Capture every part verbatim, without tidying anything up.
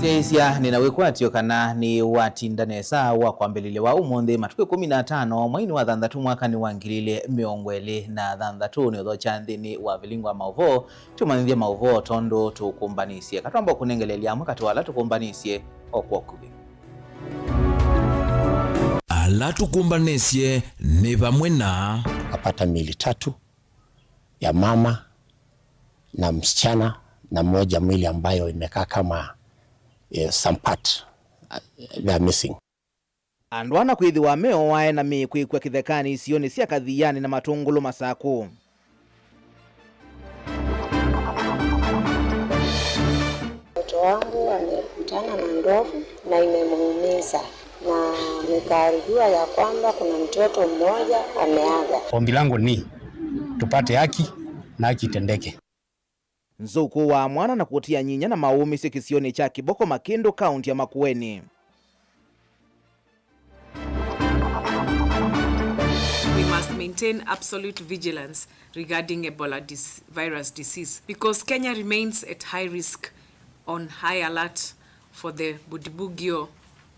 Ĩsya nĩ na wĩkwatyo kana nĩ watinda nesa wa kwambĩlĩlya wa ũmũnthĩ, matukũ ĩkũmi na atano, mweinĩ wa thanthatũ, mwakanĩ wa ngili ilĩ mĩongo ĩlĩ na thanthatũ, nĩ ũthokya nthĩnĩ wa vilingi wa maũvoo, tũmanyĩthye maũvoo tondũ tũkũmbanisye. Katwamba kũnengelelya amwe katĩ wa ala tũkũmbanisye o kwa ũkuvĩ. Ala tũkũmbanisye nĩ vamwe na. Tukapata miili tatu ya mama na msichana na moja mwili ambayo imekaa kama, eh, some part, uh, they are missing. Andũ ana kwĩthĩwa meoae na mĩĩ kwĩkw'a kĩthekanĩ isionĩ sya Kathiani na Matũngũlũ Masakũ. Mtoto wangu amekutana na ndovu na imemuumiza, na nikaarifiwa ya kwamba kuna mtoto mmoja ameaga. Ombi langu ni tupate haki na haki itendeke. Nzũkũ wa mwana na kũtia nyinya na maũmĩsye kĩsionĩ kya Kĩboko Makĩndũ, kaũnti ya Makueni. We must maintain absolute vigilance regarding Ebola dis-, virus disease because Kenya remains at high risk, on high alert for the Bundibugyo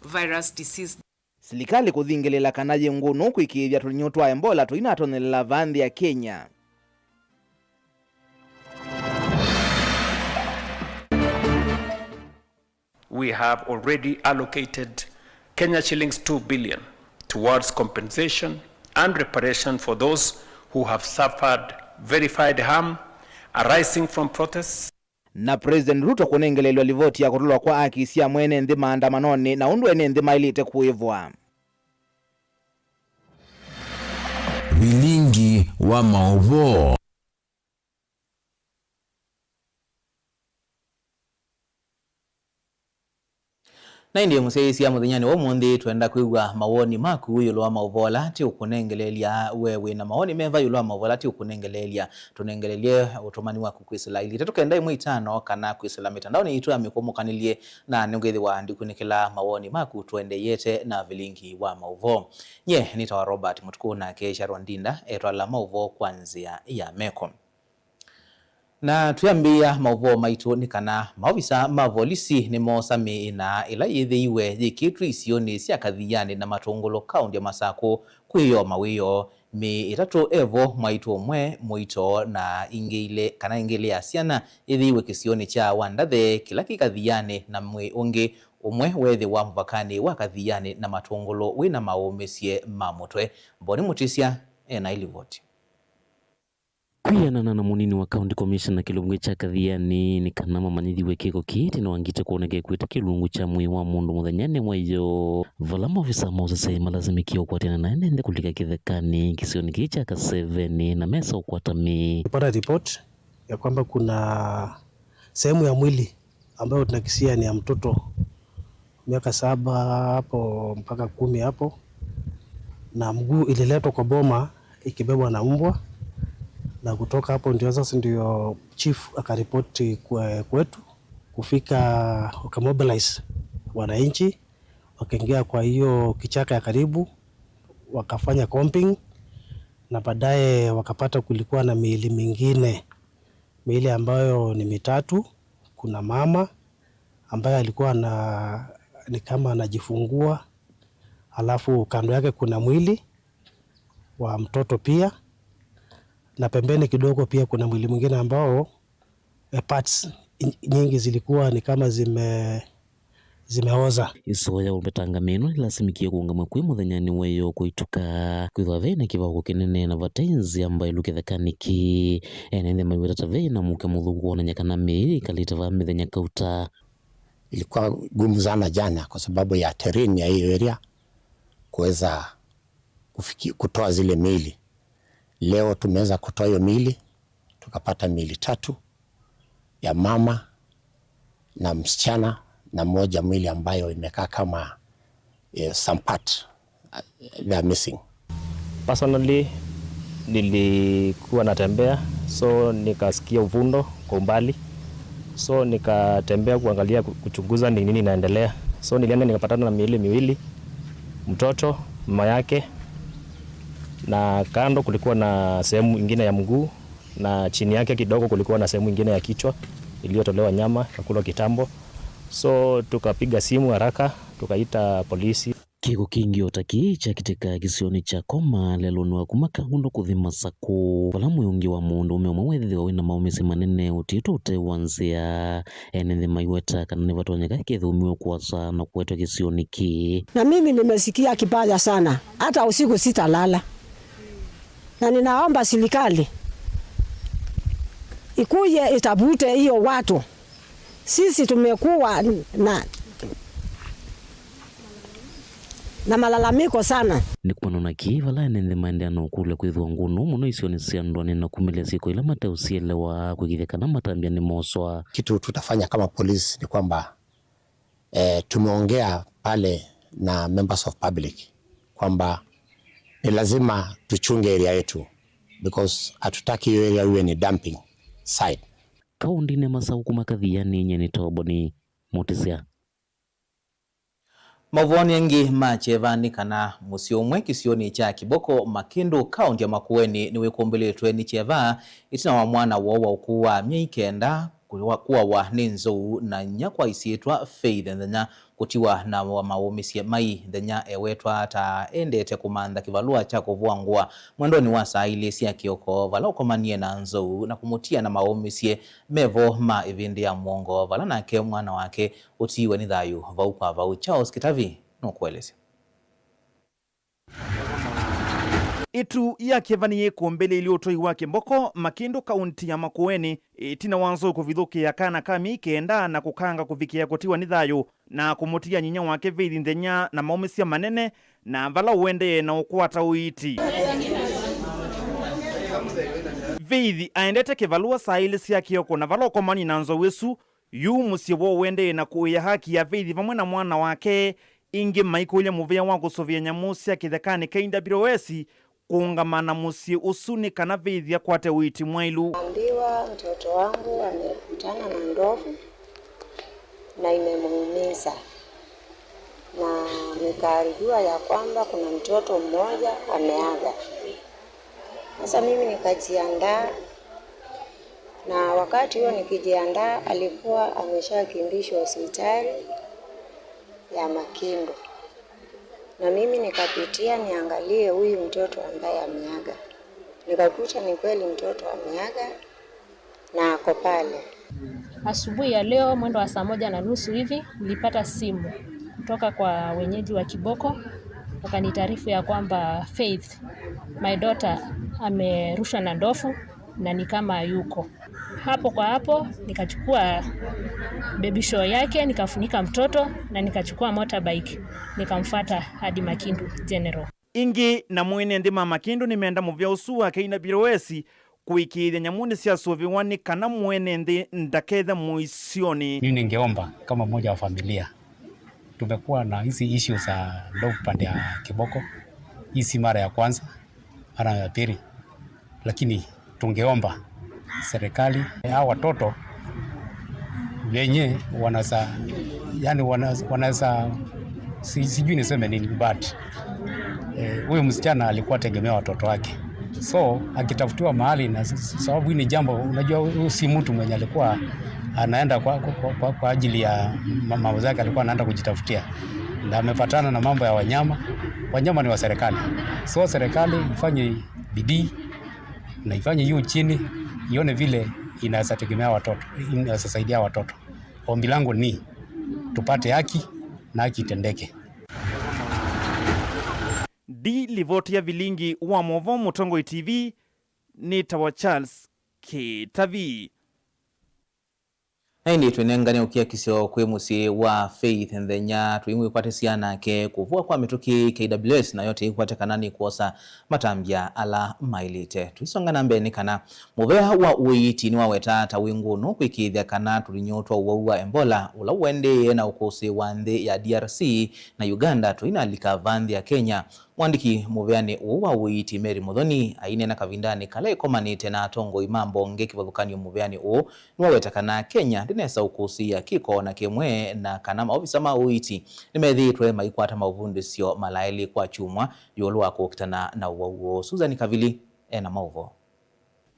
virus disease. Silikalĩ kũthingĩlĩla kana yĩ ngũnũ kwĩkĩĩthya tũlinyũ twa Ebola tũinatonyelela vaa nthĩ ya Kenya. We have already allocated Kenya shillings two billion towards compensation and reparation for those who have suffered verified harm arising from protests. Na President Ruto kũnengeleelw'a livoti ya kũtũlwa kwa aki sya mwene nthĩ maandamanonĩ na ũndũ ene nthĩ maĩlĩte kũĩvwa. Vilingi wa maũvoo. Na ĩndĩ mũsyaĩĩsya mũthenyanĩ wa ũmũnthĩ, twenda kwĩw'a mawoni maku ĩũlũ wa maũvoo ala tũkũnengeleelya. We wĩ na mawoni meva ĩũlũ wa maũvoo ala tũkũnengeleelya? Tũnengelelye ũtũmani waku kwĩsĩla ilĩ itatũ kenda ĩmwe itano kana kwĩsĩla mĩtandaonĩ yitũ ya mĩkũmũkanĩlye, na nĩngwĩthĩwa ndikunĩkĩla mawoni maku tũendeeyete na vilingi wa maũvoo. Nyie nĩtawa Robert Mũtukũ, nake Sharon Ndinda etwala maũvoo kwa nzĩa ya meko. Na twĩambĩĩa maũvoo maitũ nĩ kana maovisa ma volisi nĩmoosa mĩĩ ĩna ĩla yĩthĩiwe yĩkĩtw'e isionĩ sya Kathiani na Matũngũlũ, kaũnti ya Masakũ, kwĩyoo mawĩoo. Mĩĩ ĩtatũ evo, mwaitũ ũmwe mũito na ingĩ ilĩ, kana ĩngĩ ilĩ ya syana, yĩthĩiwe kĩsionĩ kya Wandathe kĩla kĩ Kathiani, na mwĩĩ ũngĩ ũmwe weethĩwa mũvakanĩ wa Kathiani na Matũngũlũ wĩ na maũmĩsye ma mũtwe. Mboni Mũtĩsya e na ĩlivoti. Kwĩanana na mũnini wa County Commissioner kĩlungu kya Kathiani, nĩ kana mamanyĩthiw'e kĩko kĩĩ ĩtina wa ngitĩ kwoneka ĩkw'ĩte kĩlungu kya mwĩĩ wa mũndũ mũthenyanĩ wa ĩyoo, vala maovisa ma ũseseĩ malasimĩkie ũkwatĩana na ene nthĩ kũlika kĩthekanĩ kĩsionĩ kĩĩ kya Kaseveni na mesa ũkwata mĩĩ. Tulipata report ya kwamba kuna sehemu ya mwili ambayo tunakisia ni ya mtoto miaka saba hapo mpaka kumi hapo, na mguu ililetwa kwa boma ikibebwa na mbwa, na kutoka hapo ndio sasa ndio chief akaripoti kwe-, kwetu. Kufika, wakamobilize wananchi, wakaingia kwa hiyo kichaka ya karibu, wakafanya combing, na baadaye wakapata kulikuwa na miili mingine, miili ambayo ni mitatu. Kuna mama ambaye alikuwa na, ni kama anajifungua, alafu kando yake kuna mwili wa mtoto pia, na pembeni kidogo pia kuna mwili mwingine ambao, eh, parts nyingi zilikuwa ni kama zime-, zimeoza. Ĩsoo ya ũmbetanga mĩĩ ĩno nĩlasimĩkie kũũngamw'a kwĩ mũthenyanĩ wa ĩyoo kũituka. Kwĩthwa ve na kĩvaũko kĩnene na vate nzĩa mbaĩlu kĩthekanĩ kĩĩ. Ene nthĩ maiweta ta ve na mũuke mũthũku kwonany'a kana mĩĩ ĩkalĩte vaa mĩthenya kauta. Ilikuwa gumu sana jana kwa sababu ya terrain ya hiyo area kuweza kufiki-, kutoa zile miili. Leo tumeweza kutoa hiyo miili, tukapata miili tatu ya mama na msichana na moja mwili ambayo imekaa kama, eh, some part, uh, they are missing. Personally, nilikuwa natembea, so nikasikia uvundo kwa umbali. So nikatembea kuangalia, ku-, kuchunguza ni nini inaendelea. So nilienda nikapatana na miili miwili, mtoto, mama yake, na kando kulikuwa na sehemu ingine ya mguu, na chini yake kidogo kulikuwa na sehemu ingine ya kichwa iliyotolewa nyama, ikakulwa kitambo. So tukapiga simu haraka, tukaita polisi. Kĩko kĩngĩ o ta kĩĩ kyakĩtĩka kĩsionĩ kya Koma lelũnĩ wa kuma Kangundo kũthi Masakũ, vala mwĩĩ ũngĩ wa mũndũũme ũmwe weethĩwa wĩ na maũmĩsye manene ũtiĩtwe ũtee wa nzĩa. Ene nthĩ maiweta kana nĩvatonyeka kethĩwa ũmĩwe kũasa na kũetwa kĩsionĩ kĩĩ. Na mimi nimesikia kibaya sana, hata usiku sitalala, na ninaomba serikali ikuje itafute hiyo watu. Sisi tumekuwa na, na malalamiko sana. Nĩ kumana na kĩĩ vala ene nthĩ maendeea na ũkũlya kwĩthĩwa ngũnũ mũno isionĩ sya ndũanĩ na kumĩlya syĩko ila mateũsielewa kwĩkĩthya kana matambya nĩmoswa. Kitu tutafanya kama polisi ni kwamba, eh, tumeongea pale na members of public kwamba ni lazima tuchunge area yetu because hatutaki hiyo area iwe ni dumping site. Kaũndĩnĩ ya Masakũ kuma Kathiani, nyie nĩ Toboni Mũtĩsya. Maũvoonĩ angĩ ma kyeva nĩ kana mũsyĩ ũmwe kĩsionĩ kya Kiboko, Makĩndũ, kaũntĩ ya Makueni nĩwĩkũmbĩlĩtwe nĩ kyeva ĩtina wa mwana woo wa ũkũũ wa myei kenda kũawa nĩ nzou na inyia kwa isyĩtwa Faith Nthenya kũtiwa na maũmĩsye mai. Nthenya ewetwa ta endete kũmantha kĩvalũa kya kũvũa ngũa mwendonĩ wa saa ilĩ sya kĩoko vala ũkomanie na nzou na kũmũtia na maũmĩsye mevo ma ĩvĩndĩ ya mũongo, vala nake mwana wake ũtiiwe nĩ thayũ vau kwa vau. Charles Kĩtavi nũkũelesya. Ĩtu ya kĩeva nĩyĩkũmbĩlĩilye ũtwai wa Kĩboko, Makĩndũ, kaũntĩ ya Makueni, ĩtina wa nzou kũvithũkĩa kana ka myei kenda na kũkanga kũvikĩa kũtiwa nĩ thayũ na kũmũtia nyinya wake Faith Nthenya na maũmĩsya manene, na vala ũendee na ũkwata ũiiti. Faith aendete kĩvalũa saa ilĩ sya kĩoko na vala ũkomanie na nzou ĩsu, yu mũsyĩ woo ũendee na kũĩa haki ya Faith vamwe na mwana wake. Ĩngĩ maikũlya mũvĩa wa kũsũvĩa nyamũ sya kĩthekanĩ K W S kũũngama na mũsyĩ ũsu nĩ kana Faith akwate ũiiti mwaĩlu. Ambiwa mtoto wangu amekutana na ndovu na imemuumiza, na nikaarifiwa ya kwamba kuna mtoto mmoja ameaga. Sasa mimi nikajiandaa, na wakati huo nikijiandaa, alikuwa ameshakimbishwa hospitali ya Makindu, na mimi nikapitia niangalie huyu mtoto ambaye ameaga. Nikakuta ni kweli mtoto ameaga na ako pale. Asubuhi ya leo mwendo wa saa moja na nusu hivi nilipata simu kutoka kwa wenyeji wa Kiboko, wakanitaarifu ya kwamba Faith, my daughter, amerushwa na ndovu na ni kama hayuko. Hapo kwa hapo nikachukua baby show yake, nikafunika mtoto na nikachukua motorbike nikamfuata hadi Makindu General. Ĩngĩ na mwene nthĩ ma Makĩndũ nĩmenda mũvĩa ũsu wa K W S kũĩkĩĩthya nyamũ nĩsyasũvĩwa nĩ kana mwene nthĩ ndakethe mũisyonĩ. Mimi ningeomba kama mmoja wa familia, tumekuwa na hizi issues za ndovu pande ya Kiboko. Hii si mara ya kwanza, mara ya pili, lakini tungeomba serikali, hawa watoto wenye wanaweza, yani wana-, wanaweza, si-, sijui niseme nini, but, eh, huyu msichana alikuwa tegemea watoto wake, so akitafutiwa mahali, na s-, s-, sababu hii ni jambo, unajua, huyu si mtu mwenye alikuwa anaenda kwa, kwa, kwa, kwa ajili ya ma-, mambo zake, alikuwa anaenda kujitafutia na amepatana na mambo ya wanyama. Wanyama ni wa serikali, so serikali ifanye bidii na ifanye juu chini, ione vile inaweza tegemea watoto, inaweza saidia watoto. Ombi langu ni tupate haki na haki itendeke. Ndi livoti ya vilingi wa Movo Mũtongoi T V, nĩtawa Charles Kĩtavi. Na ĩndĩ twĩnengane ũkiakisyo kwĩ mũsyĩ wa Faith Nthenya, tũimwĩkwatĩsya nake kũvũa kwa mĩtũkĩ K W S nayo tĩikwate kana nĩkwosa matambya ala maĩlĩte. Tũisonga na mbee nĩ kana mũvea wa ũiiti nĩwaweta ta wĩ ngũnũ kwĩkĩĩthya kana tũlinyũ twa ũwau wa Ebola ũla ũendee na ũkũsĩ wa nthĩ ya D R C na Uganda tũinalika va nthĩ ya Kenya. Mũandĩki mũveanĩ ũũ wa ũiiti Mary Muthoni aineena kavindanĩ kala ĩkomanĩte na atongoi ma mbonge kĩvathũkany'o mũveanĩ ũũ, nĩwaweta kana Kenya ndĩnesa ũkũsĩĩa kĩko o na kĩmwe na kana maovisa ma ũiiti nĩmethĩĩtwe maikwata maũvundĩsyo malaĩlĩ kwa kyumwa ĩũlũ wa kũkitana na ũwau ũũ. Susan Kavili ena maũvoo.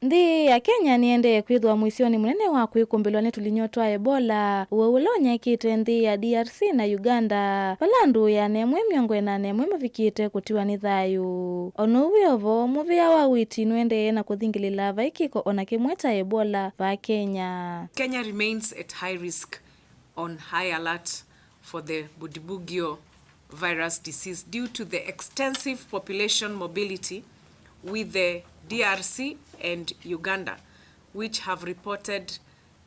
Nthĩ ya Kenya nĩendee kwĩthĩwa mũisyonĩ mũnene wa kwĩkũmbĩlwa nĩ tũlinyũ twa Ebola, ũwau ũla ũnyaĩĩkĩte nthĩ ya D R C na Uganda, vala andũ ĩana ĩmwe mĩongo ĩna na ĩmwe mavikĩte kũtiwa nĩ thayũ. O na ũu wĩ o vo, mũvĩa wa ũiiti nũendee na kũthingĩlĩla vai kĩko o na kĩmwe ta Ebola vaa Kenya. Kenya remains at high risk on high alert for the Bundibugyo virus disease due to the extensive population mobility with the D R C and Uganda, which have reported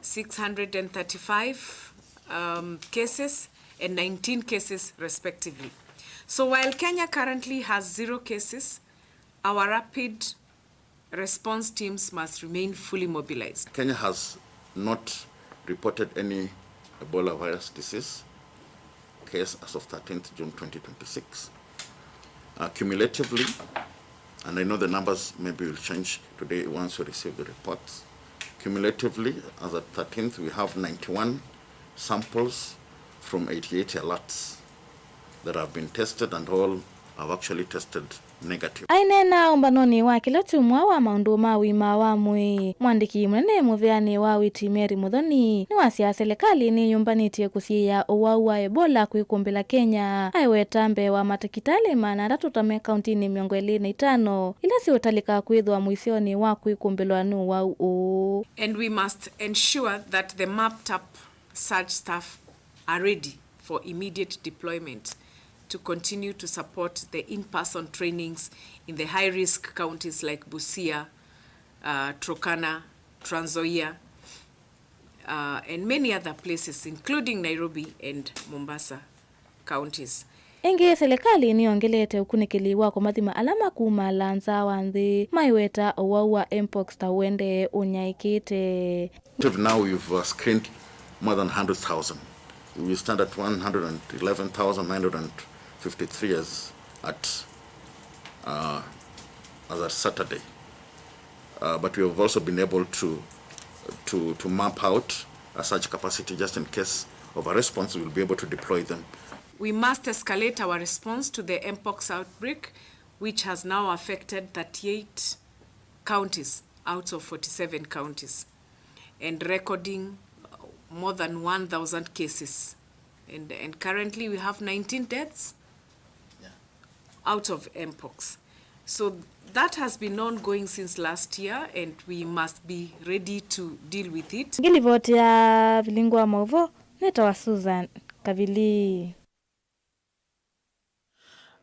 six hundred and thirty-five, um, cases and nineteen cases respectively. So while Kenya currently has zero cases, our rapid response teams must remain fully mobilized. Kenya has not reported any Ebola virus disease case as of thirteenth June twenty twenty-six. Uh, cumulatively, and I know the numbers maybe will change today once we receive the reports. Cumulatively, as at thirteenth, we have ninety-one samples from eighty-eight alerts that have been tested, and all have actually tested negative. Aineena ũmbanonĩ wa kĩla kyumwa wa maũndũ ma ũima wa mwĩĩ, mwandĩki mũnene mũvĩanĩ wa ũiiti Mary Muthoni nĩwasya silikalĩ nĩyũmbanĩtye kũsiĩĩa ũwau wa Ebola kwĩkũmbĩla Kenya, aiweta mbee wa matakitalĩ maana atatũ ta me kauntinĩ mĩongo ĩlĩ na itano ila siũtalĩka kwĩthĩwa mũisyonĩ wa kwĩkũmbĩlwa nĩ ũwau ũũ. And we must ensure that the mapped up such staff are ready for immediate deployment to continue to support the in-person trainings in the high-risk counties like Busia, uh, Turkana, Trans Nzoia, uh, and many other places, including Nairobi and Mombasa counties. Ĩngĩ, silikalĩ nĩyongelete ũkunĩkĩli wa kũmathima ala makumaa nza wa nthĩ, maiweta ũwau wa mpox ta ũendee ũnyaĩĩkĩte. Till now, we've, uh, screened more than one hundred thousand. We stand at one hundred eleven thousand nine hundred fifty-three as at, uh, as at Saturday. Uh, but we have also been able to, to, to map out a such capacity just in case of a response, we'll be able to deploy them. We must escalate our response to the mpox outbreak, which has now affected thirty-eight counties out of forty-seven counties, and recording, uh, more than one thousand cases. And, and currently we have nineteen deaths out of mpox. So that has been ongoing since last year, and we must be ready to deal with it. Ngilivoti ya vilingi wa maũvoo nĩtawa Susan Kavili.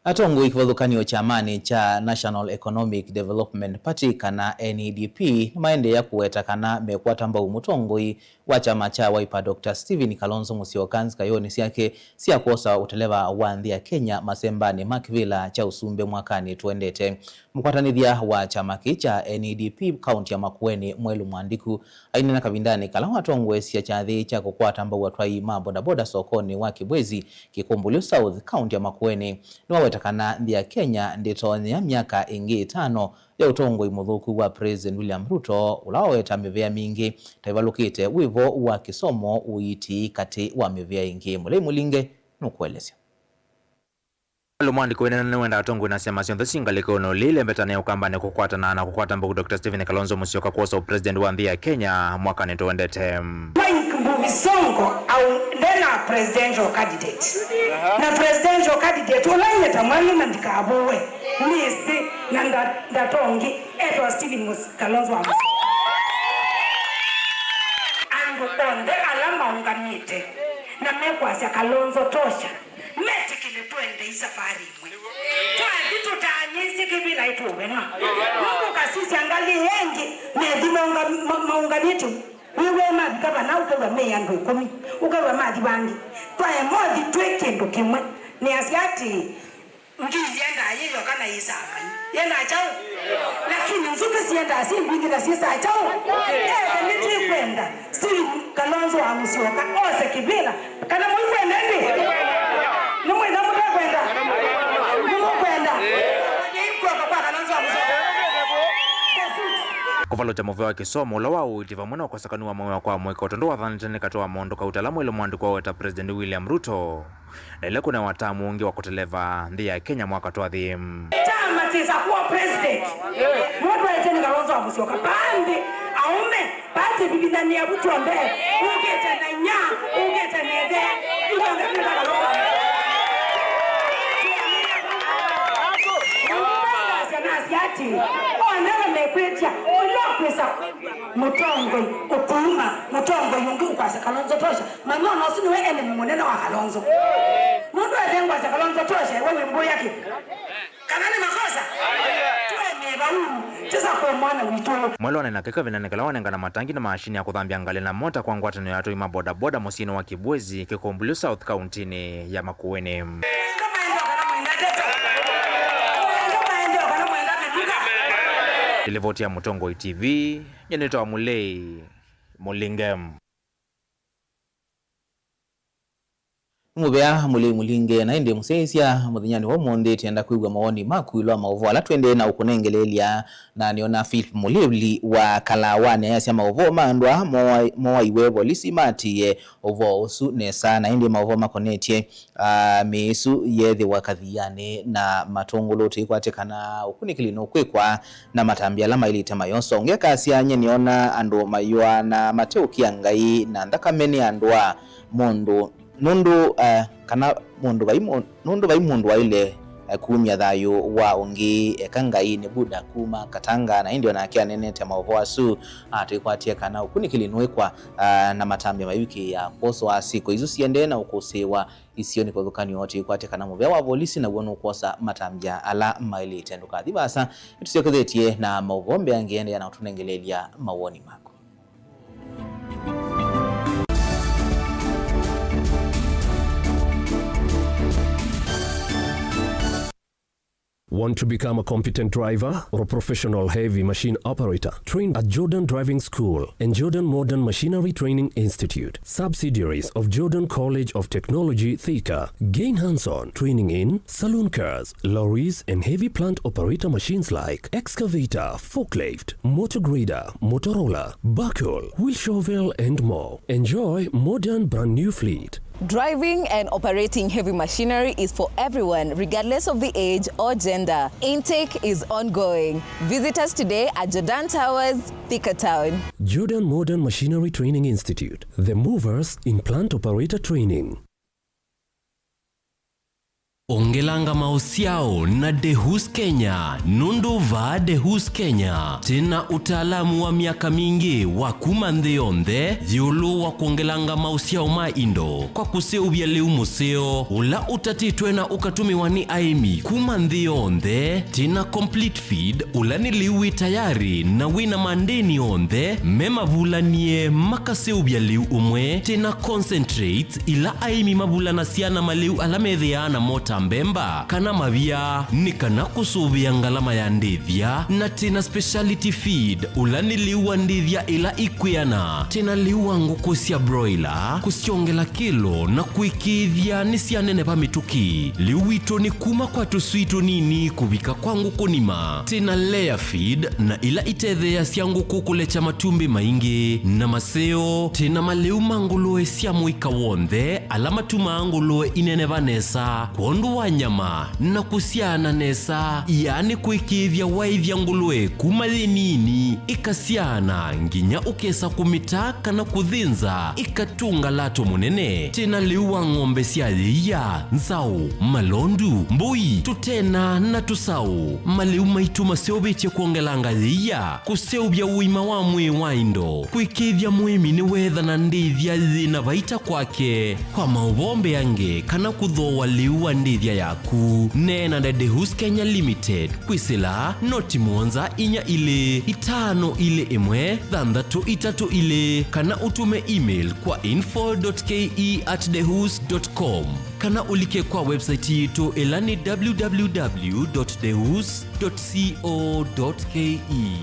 Atongoi kĩvathũkany'o kyamanĩ kya National Economic Development Party, kana N E D P, nĩmaendeea kũweta kana mekwata mbau mũtongoi wa kyama kya Wiper, Doctor Stephen Kalonzo Musyoka, nzikayonĩ syake sya kwosa ũteleva wa nthĩ ya Kenya masembanĩ ma kĩvĩla kya ũsumbĩ mwakanĩ tũendete. Mũkwatanĩthya wa kyama kĩĩ kya N E D P kaunti ya Makueni, Mwelu Mwandiku, aineena kavindanĩ kala watongoesya kyathĩ kya kũkwata mbau atwai ma bodaboda sokonĩ wa Kibwezi, Kikumbulyo South, kaunti ya Makueni, nĩwaweta kana nthĩ ya Kenya ndĩtonyea myaka ĩngĩ ĩtano ya ũtongoi mũthũku wa President William Ruto, ũla waweta mĩvĩa mingĩ ta ĩvalũkĩte wĩvo wa kĩsomo, ũiiti, katĩ wa mĩvĩa ĩngĩ. Mũlei Mũlinge nũkũelesya. Mwelu Mwandiku aineena nĩwenda atongoi na syama syonthe syĩ ngalĩkonĩ ũlĩ ilembeta nĩ ũkambanĩ kũkwatana na kũkwata mbau Doctor Stephen Kalonzo Musyoka kwosa ũpresident wa nthĩ ya Kenya mwakanĩ tũendete. Mike Mbuvi Sonko au ndena presidential candidate. Na presidential candidate ũla nyie ta Mwelu na ndikavũwe, nĩsĩ na nda-, ndatongi, etawa Stephen Mus-, Kalonzo wa Musyoka. Andũ onthe ala maũngamĩte na mekwasya Kalonzo tosha, metĩkĩle tũendei safarĩ ĩmwe. Twathi tũtaanĩsye kĩvĩla ĩtũvenwa. Nũndũ ũkasisya ngalĩ ĩngĩ, methi maũnga-, ma-, maũngamĩte. Wĩw'e mavika vana, ũkew'a me andũ ĩkũmi, ũkew'a mathi vangĩ. Twaema ũthi twĩ kĩndũ kĩmwe. Nĩasya atĩĩ, ngi yendaa yĩ yoka na yĩsaa mai. Yendaa kyaũ? Lakini nzũkĩ syendaa syĩ mbingĩ na syĩsaa kyaũ? Ethwa nĩtwĩkwenda Stephen Kalonzo wa Musyoka ose kĩvĩla, kana mũikwenda ĩndĩ? Nĩmwĩtha mũtekwenda? Nĩmũkwenda? Onyai kw'oko kwa Kalonzo wa Musyoka. Kũvalũkya mũvĩa wa kĩsomo, ũla wa ũiiti, vamwe na ũkosekanu wa mawĩa kwa mũika, o tondũ wathanĩte nĩ katĩ wa maũndũ kauta ala Mwelu Mwandiku waweta President William Ruto, na ĩla kũnewa tamu ũngĩ wa kũteleva nthĩ ya Kenya mwaka twathi. Kyama kĩsa kũa President. Mũndũ aĩtye nĩ Kalonzo wa Musyoka. Paa nthĩ, aũme, paa tũvithithanĩa vu twonthe. Ũkĩte na inya, ũkĩte na ĩthe. Ithonthe twĩta Kalonzo wa Musyoka. Nĩndĩtangaasya nasya atĩĩ, onthe ala mekwĩtya, ũla ũkwĩsa mũtongoi ũkuma, mũtongoi ũngĩ ũkwasya Kalonzo tosha. Manyona ũsu nĩwe enemy mũnene wa Kalonzo. Nũndũ ethengwasya Kalonzo tosha, we wĩmbũĩa kĩ? Kana nĩ makosa? Twene vau, tisa kwa mwana witũ. Mwelwane na kĩko ĩvindanĩ kĩla wanengana matangi na maashini ya kũthambya ngalĩ na mota kwa ngwatanĩo ya atũi ma bodaboda mũsyĩnĩ wa Kibwezi, Kĩkũmbulyo South, kauntinĩ ya Makueni. Nĩlivoti ya Mũtongoi T V, nyie nĩtawa Mũlei Mũlinge. Nĩ mũvea Mũlei Mũlinge, na ĩndĩ mũsyaĩĩsya mũthenyanĩ wa ũmũnthĩ, twĩenda kwĩw'a mawoni maku ĩũlũ wa maũvoo ala twendee na ũkũnengeleelya. Na nĩona Philip Mũlĩvli wa Kalawanĩ ayasya maũvoo ma andũ aa mowa-, mowaiwe volisi maatĩĩe ũvoo ũsu nesa, na ĩndĩ maũvoo makonetye, ah, mĩĩ ĩsu yeethĩwa kathianĩ na matũngũlũ. Tũikwatye kana ũkunĩkĩli nũkwĩkwa na matambya ala maĩlĩte mayoswa. Ũngĩ akasya, nyie nĩona andũ mayũaa na mateũkĩa Ngai, na nthakame nĩ andũ aa mũndũ, nũndũ, eh, kana mũndũ vai mũ-, nũndũ vai mũndũ waĩle, eh, kumya thayũ wa ũngĩ, eka Ngai nĩ Buddha kuma Katanga, na ĩndĩ onake aneenete maũvoo asu. Ah, tũikwatye kana ũkunĩkĩli nũĩkwa, ah, na matambya maivikĩĩa kwoswa syĩko isu siendee na ũkũsĩĩwa isionĩ kĩvathũkany'o. Tũikwatye kana mũvea wa volisi naw'o nũkwosa matambya ala maĩlĩte. Ndũkathi vaasa, nĩtũsyokethetye na maũvoo mbeange, endeea na ũtũnengeleelya mawoni maku. Want to become a competent driver or a professional heavy machine operator? Train at Jordan Driving School and Jordan Modern Machinery Training Institute, subsidiaries of Jordan College of Technology, Thika. Gain hands-on training in saloon cars, lorries, and heavy plant operator machines like excavator, forklift, motor grader, motor roller, backhoe, wheel shovel, and more. Enjoy modern brand new fleet. Driving and operating heavy machinery is for everyone, regardless of the age or gender. Intake is ongoing. Visit us today at Jordan Towers, Thika Town. Jordan Modern Machinery Training Institute, the movers in plant operator training. Ongelanga maũsyao na Dehus Kenya, nũndũ vaa Dehus Kenya, twĩna ũtaalamu wa myaka mingĩ wa kuma nthĩ yonthe ĩũlũ wa kwongelanga maũsyao ma indo kwa kũseũvya lĩu mũseo ũla ũtatĩtwe na ũkatũmĩwa nĩ aĩmi kuma nthĩ yonthe. Twĩna complete feed, ũla nĩ lĩu wĩ tayarĩ na wĩna mandĩni onthe me mavulanie makaseũvya lĩu ũmwe. Twĩna concentrates, ila aĩmi mavulanasya na malĩu ala methĩaa namo ta mbemba kana mavia, nĩ kana kũsũvĩa ngalama ya ndĩthya. Na twĩna speciality feed, ũla nĩ lĩu wa ndĩthya ila ikwĩana. Twĩna lĩu wa ngũkũ sya broiler, kũsyongela kĩlo na kũĩkĩĩthya nĩsyaneneva mĩtũkĩ. Lĩu witũ nĩ kuma kwa tũswii tũnini kũvika kwa ngũkũ nima. Twĩna layer feed, na ila itetheeasya ngũkũ kũlekya matumbĩ maingĩ na maseo. Twĩna malĩu ma ngũlũe sya mũika w'onthe ala matumaa ngũlũe ineneva nesa kwondũ wa nyama na kũsyaana nesa, yaani kũĩkĩĩthya waĩthya ngũlũe kuma yĩ nini ĩkasyaana nginya ũkesa kũmĩta kana kũthĩnza ĩkatũnga lato mũnene. Twĩna lĩu wa ng'ombe sya yĩia, nzaũ, malondu, mbũi, tũtena na tũsaũ. Malĩu maitũ maseũvĩtye kwongelanga yĩia, kũseũvya ũima wa mwĩĩ wa indo, kũĩkĩĩthya mũĩmi nĩweethana ndĩthya yĩna vaita kwake. Kwa maũvoo mbeange kana kũthooa lĩu wa ndĩthya yaku, neena na Dehus Kenya Limited kwĩsĩla noti mũonza inya ilĩ itano ilĩ ĩmwe thanthatũ itatũ ilĩ, kana ũtũme email kwa info dot K E at dehus dot com, kana ũlike kwa website yitũ ĩla nĩ W W W dot dehus dot co dot K E.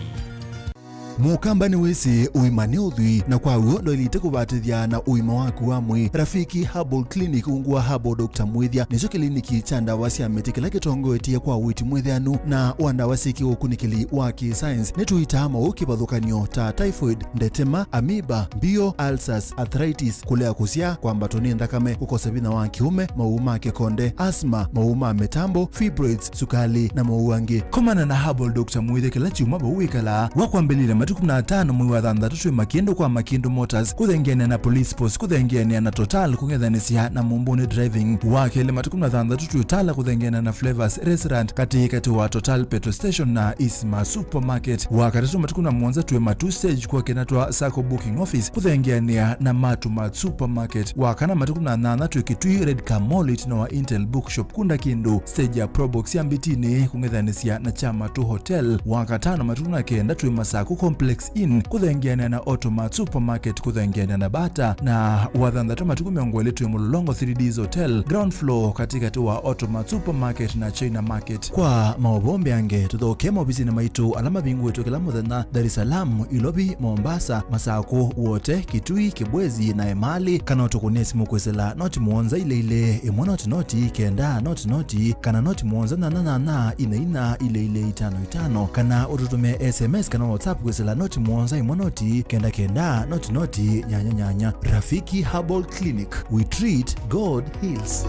Mũkamba nĩwĩsĩ ũima nĩ ũthwii, na kwa w'o ndwaĩlĩte kũvatĩthya na ũima waku wa mwĩĩ. Rafiki Herbal Clinic ungu wa Herbal Doctor Mwĩthya nĩkyo kĩliniki kya ndawa sya mĩtĩ kĩla kĩtongoetye kwa ũiiti mwĩthĩanu na wa ndawa syĩ kĩũkunĩkĩli wa kĩ-science. Nĩtũitaa maũũ kĩvathũkany'o ta typhoid, ndetema, amoeba, mbio, ulcers, arthritis, kũlea kũsyaa, kwambatwa nĩ nthakame, kũkosa vinya wa kĩũme, maũũ ma kĩkonde, asthma, maũũ ma mĩtambo, fibroids, sukali, na maũũ angĩ. Komana na Herbal Doctor Mwĩthya kĩla kyumwa vau wĩkalaa, wa kwambĩlĩlya matukũ kũmi na atano mwei wa thanthatũ twĩ Makĩndũ kwa Makĩndũ Motors, kũthengeanĩa na Police Post, kũthengeanĩa na Total, kũng'ethanĩsya na Mumbuni Driving. Wa kelĩ matukũ kũmi na thanthatũ twĩ Tala, kũthengeanĩa na Flavors Restaurant, katĩ katĩ wa Total Petrol Station na Isma Supermarket. Wa katatũ matukũ kũmi na mũonza twĩ Matu Stage kwa kĩna twa Sacco Booking Office, kũthengeanĩa na Matu Mart Supermarket. Wa kana matukũ kũmi na nyanya twĩ Kitui Red Car Mall, ĩtina wa Intel Bookshop, kunda kĩndũ stage ya Probox ya Mbitini, kũng'ethanĩsya na Kyamatu Hotel. Wa katano matukũ kũmi na kenda twĩ Masaku Complex Inn, kũthengeanĩa na Automart Supermarket, kũthengeanĩa na Bata. Na wa thanthatũ matukũ mĩongo ĩlĩ twĩ Mũlolongo three Ds Hotel, ground floor, katĩ katĩ wa Automart Supermarket na China Market. Kwa maũvoo mbeange, tũthokee maovisinĩ maitũ ala mavingũĩtwe kĩla mũthenya, Dar es Salaam, Ilovi, Mombasa, Masakũ, Wote, Kitui, Kibwezi na Emali, kana ũtũkũnĩe simũ kwĩsĩla noti mũonza ilĩ ilĩ, ĩmwe noti noti, kenda noti noti, kana noti mũonza nyanya nyanya, ina ina, ilĩ ilĩ itano itano, kana ũtũtũmĩe S M S kana WhatsApp kwĩsĩla noti mũonza ĩmwe noti, kenda kenda, noti noti, nyanya nyanya. Rafiki Herbal Clinic, we treat, God heals.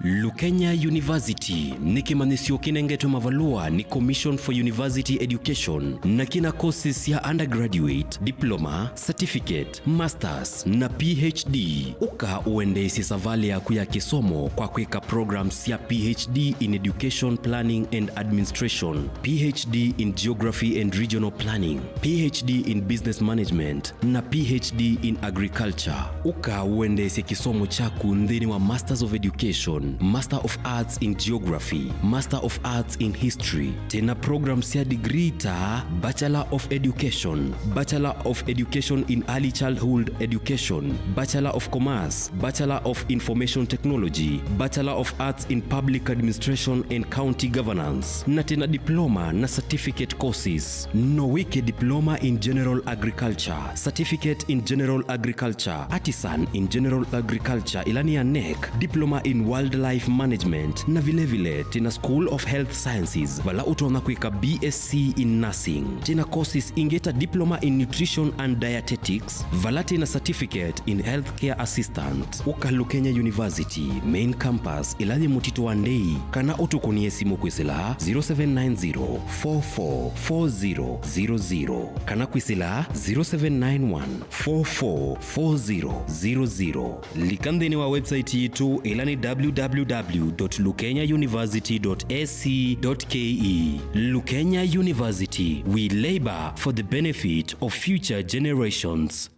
Lukenya University nĩ kĩmanyĩsyo kĩnengetwe mavalũa nĩ Commission for University Education na kĩna courses sya undergraduate, diploma, certificate, masters, na P H D. Ũka ũendeesye savalĩ yaku ya kĩsomo kwa kwĩka programs sya P H D in Education Planning and Administration, P H D in Geography and Regional Planning, P H D in Business Management, na P H D in Agriculture. Ũka ũendeesye kĩsomo kyaku nthĩnĩ wa Masters of Education, Master of Arts in Geography, Master of Arts in History. Twĩna program sya degree ta Bachelor of Education, Bachelor of Education in Early Childhood Education, Bachelor of Commerce, Bachelor of Information Technology, Bachelor of Arts in Public Administration and County Governance, na twĩna diploma na certificate courses. No wĩke diploma in general agriculture, certificate in general agriculture, artisan in general agriculture, ĩla nĩ ya nec, diploma in wildlife management, na vilevile twĩna School of Health Sciences, vala ũtonya kwĩka B S C in nursing. Twĩna courses ingĩ ta diploma in nutrition and dietetics, vala twĩna certificate in healthcare assistant. Ũka Lukenya University main campus, ĩla yĩ Mũtitũ wa Ndei, kana ũtũkũnĩe simũ kwĩsĩla zero seven nine zero, four four four zero zero zero, kana kwĩsĩla zero seven nine one, four four four zero zero zero. Lika nthĩnĩ wa website yitũ, ĩla nĩ w w w dot lukenya university dot a c dot k e. Lukenya University, we labor for the benefit of future generations.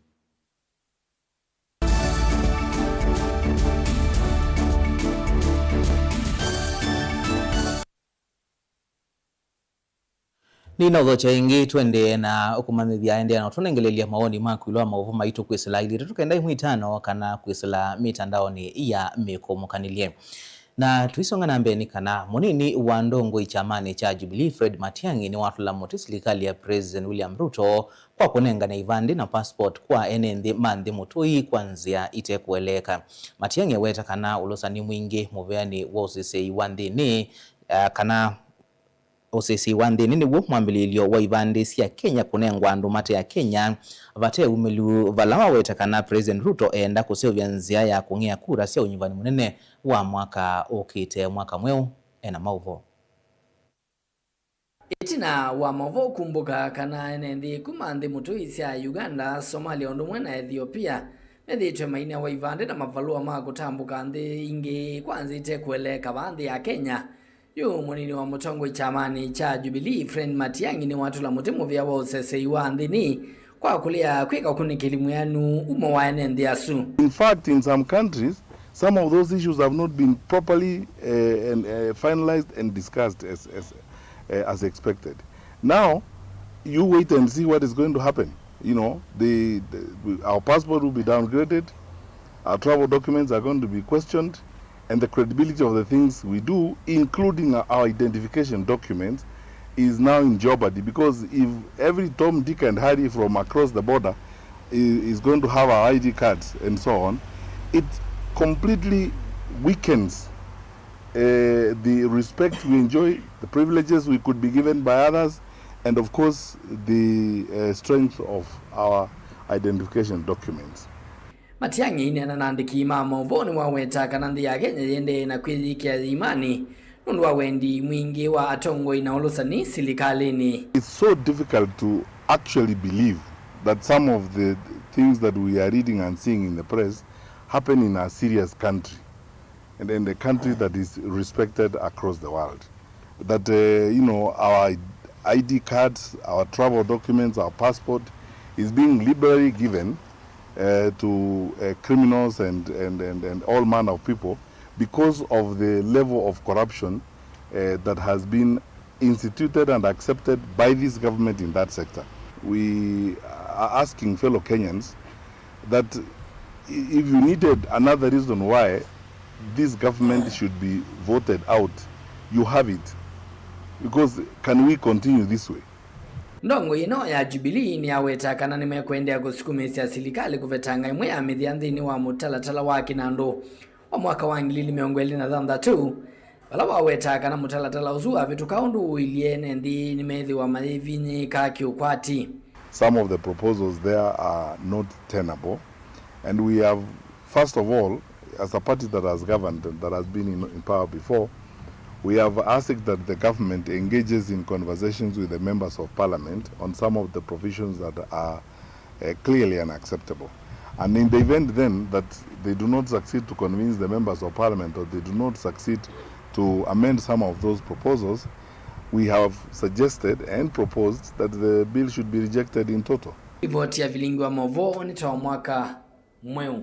Nĩnaũthokya ĩngĩ, twendee na ũkũmanyĩthya, endeea na ũtũnengelelya mawoni maku ĩũlũ wa maũvoo maitũ kwĩsĩla ilĩ itatũ kenda ĩmwe itano kana kwĩsĩla mĩtandaonĩ ya mĩkũmũkanĩlye. Na tũisonga na mbee nĩ kana mũnini wa ndongoi kyamanĩ kya Jubilee, Fred Matiang'i, nĩwatũla mũtĩ silikalĩ ya President William Ruto kwa kũnengane ivandĩ na passport kwa ene nthĩ ma nthĩ mũtũi kwa nzĩa itekũeleeka. Matiang'i aweta kana ũlũsani mwingĩ mũveanĩ wa ũseseĩ wa nthĩnĩ, eh, kana ũseseĩ wa nthĩnĩ nĩw'o mwambĩlĩĩlyo wa ivandĩ sya Kenya kũnengwa andũ mate Akenya vate ũmĩlu, vala waweta kana President Ruto eenda kũseũvya nzĩa ya kũng'ea kura sya ũnyivani mũnene wa mwaka ũkĩte, mwaka mweũ. Ena maũvoo. Ĩtina wa maũvoo kumbũka kana ene nthĩ kuma nthĩ mũtũi sya Uganda, Somalia ũndũ ũmwe na Ethiopia methĩĩtwe mainewa ivandĩ na mavalũa ma kũtambũka nthĩ ingĩ kwa nzĩa itekũeleeka vaa nthĩ ya Kenya, yu mũnini wa mũtongoi kyamanĩ kya Jubilee, Fred Matiang'i, nĩwatũla mũtĩ mũvea wa ũseseĩ wa nthĩnĩ kwa kũlea kwĩka ũkunĩkĩli mwĩanu umo wa ene nthĩ asu. In fact, in some countries, some of those issues have not been properly, uh, and, uh, finalized and discussed as, as, uh, as expected. Now, you wait and see what is going to happen. You know, the, the, our passport will be downgraded, our travel documents are going to be questioned, and the credibility of the things we do, including our identification documents, is now in jeopardy, because if every Tom, Dick and Harry from across the border i- is going to have our I D cards and so on, it completely weakens uh, the respect we enjoy, the privileges we could be given by others, and of course the uh, strength of our identification documents. Matiang'i aineena na andĩki ma maũvoo nĩwaweta kana nthĩ ya Kenya yĩendee na kwĩyĩkĩa yĩimanĩ nũndũ wa wendi mwingĩ wa atongoi na ũlũsani silikalĩnĩ. It's so difficult to actually believe that some of the things that we are reading and seeing in the press happen in a serious country, and in a country that is respected across the world. That, uh, you know, our I D cards, our travel documents, our passport is being liberally given uh, to uh, criminals and, and, and, and all manner of people because of the level of corruption uh, that has been instituted and accepted by this government in that sector. We are asking fellow Kenyans that i- if you needed another reason why this government should be voted out, you have it. Because can we continue this way? Ndongoi ĩno ya Jubilee nĩyaweta kana nĩmekũendeea kũsukumĩĩsya silikalĩ kũvetanga ĩmwe ya mĩthya nthĩnĩ wa mũtalatala wa kĩnandũ wa mwaka wa ngili ili mĩongo ĩlĩ na thanthatũ, vala wawetaa kana mũtalatala ũsu wavĩtũka ũndũ ũilyĩ, ene nthĩ nĩmethĩwa mayĩvinyĩĩka kĩũkwati. Some of the proposals there are not tenable, and we have, first of all, as a party that has governed and that has been in, in power before, we have asked that the government engages in conversations with the members of parliament on some of the provisions that are uh, clearly unacceptable. And in the event then that they do not succeed to convince the members of parliament, or they do not succeed to amend some of those proposals, we have suggested and proposed that the bill should be rejected in toto. Rivoti ya vilingi wa maũvoo nĩ ta wa mwaka mweũ.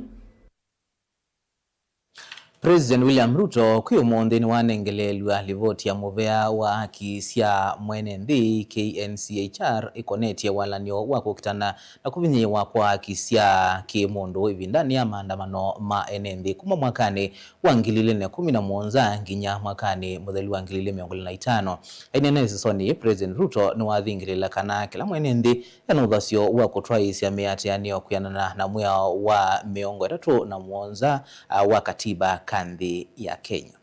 President William Ruto kwĩ ũmũnthĩ nĩwanengeleelw'a livoti ya mũvea wa haki sya mwene nthĩ, K N C H R, ĩkonetye walany'o wa kũkitana na kũvinyĩĩwa kwa haki sya kĩ-mũndũ ĩvindanĩ ya maandamano ma ene nthĩ kuma mwakanĩ wa ngili ilĩ na ĩkũmi na mũonza nginya mwakanĩ mũthelu wa ngili ilĩ mĩongo ĩlĩ na itano. Aineena ĩsisoni, President Ruto nĩwathingĩlĩĩla kana kĩla mwene nthĩ ena ũthasyo wa kũtwaĩĩsya mĩatĩanĩo kwĩanana na mwĩao wa mĩongo ĩtatũ na mũonza wa katiba ka nthĩ ya Kenya.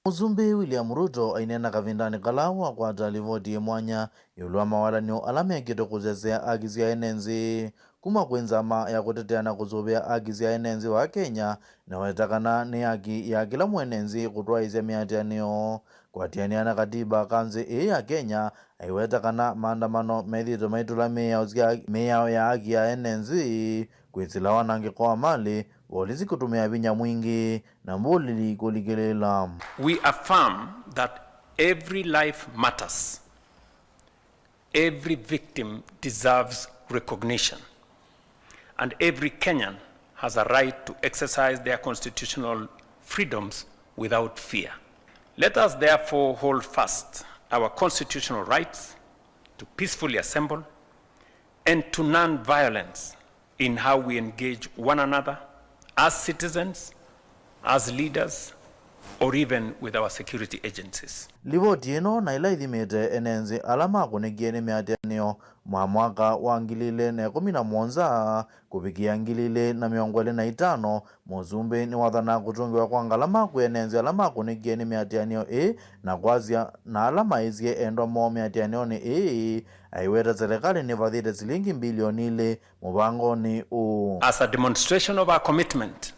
Mũsumbĩ William Ruto aineena kavindanĩ kala wakwata livoti yĩ mwanya ĩũlũ wa mawalany'o ala mekĩtwe kũsesea haki sya ene nzĩ. Kuma kwĩ nzama ya kũtetea na kũsũvĩa haki sya ene nzĩ wa Kenya, naweta kana nĩ haki ya kĩla mwene nzĩ kũtwaĩĩsya mĩatĩanĩo. Kũatĩanĩa na katiba ka nzĩ ĩĩ ya Kenya, aiweta kana maandamano methĩĩtwe maitũla mĩao sya, mĩao ya haki ya ene nzĩ, kwĩsĩla wanangĩko wa malĩ, volisi kũtũmĩa vinya mwingĩ, na mbũlĩli kũlikĩlĩĩla. We affirm that every life matters. Every victim deserves recognition, and every Kenyan has a right to exercise their constitutional freedoms without fear. Let us therefore hold fast our constitutional rights to peacefully assemble and to non-violence in how we engage one another as citizens, as leaders, or even with our security agencies. Livoti ĩno na ĩla ĩthimĩte ene nzĩ ala makũnĩkie nĩ mĩatĩanĩo ma mwaka wa ngili ilĩ na ĩkũmi na mũonza kũvikĩa ngili ilĩ na mĩongo ĩlĩ na itano, mũsumbĩ nĩwathanaa kũtũngĩwa kwa ngalama kwĩ ene nzĩ ala makũnĩkie nĩ mĩatĩanĩo ĩĩ, na kwasya na ala maisye endwa moo mĩatĩanĩonĩ ĩĩ, aiweta serĩkalĩ nĩvathĩte silingi mbilioni ilĩ mũvangonĩ ũũ. As a demonstration of our commitment,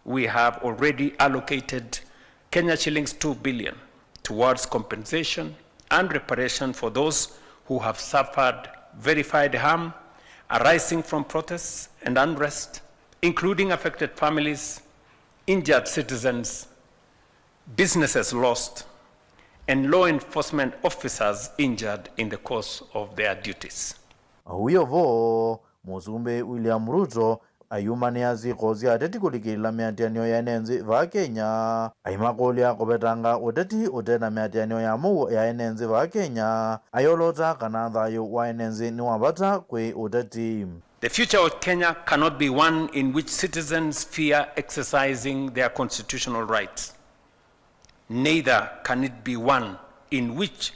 we have already allocated Kenya shillings two billion towards compensation and reparation for those who have suffered verified harm arising from protests and unrest, including affected families, injured citizens, businesses lost, and law enforcement officers injured in the course of their duties. Wĩ o vo, Mũsumbĩ William Ruto ayumanĩa syĩko sya ateti kũlikĩlĩla mĩatĩanĩo ya ene nzĩ vaa Kenya, aimakũlya kũvetanga ũteti ũte na mĩatĩanĩo ya mũuo ya ene nzĩ vaa Kenya, ayolota kana thayũ wa ene nzĩ nĩ wa vata kwĩ ũteti. The future of Kenya cannot be one in which citizens fear exercising their constitutional rights. Neither can it be one in which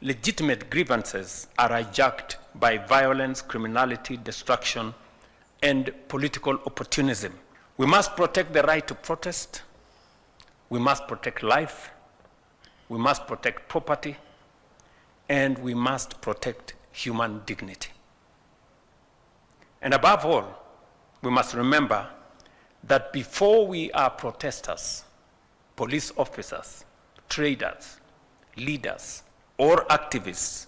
legitimate grievances are hijacked by violence, criminality, destruction, and political opportunism. We must protect the right to protest. We must protect life. We must protect property. And we must protect human dignity. And above all, we must remember that before we are protesters, police officers, traders, leaders, or activists,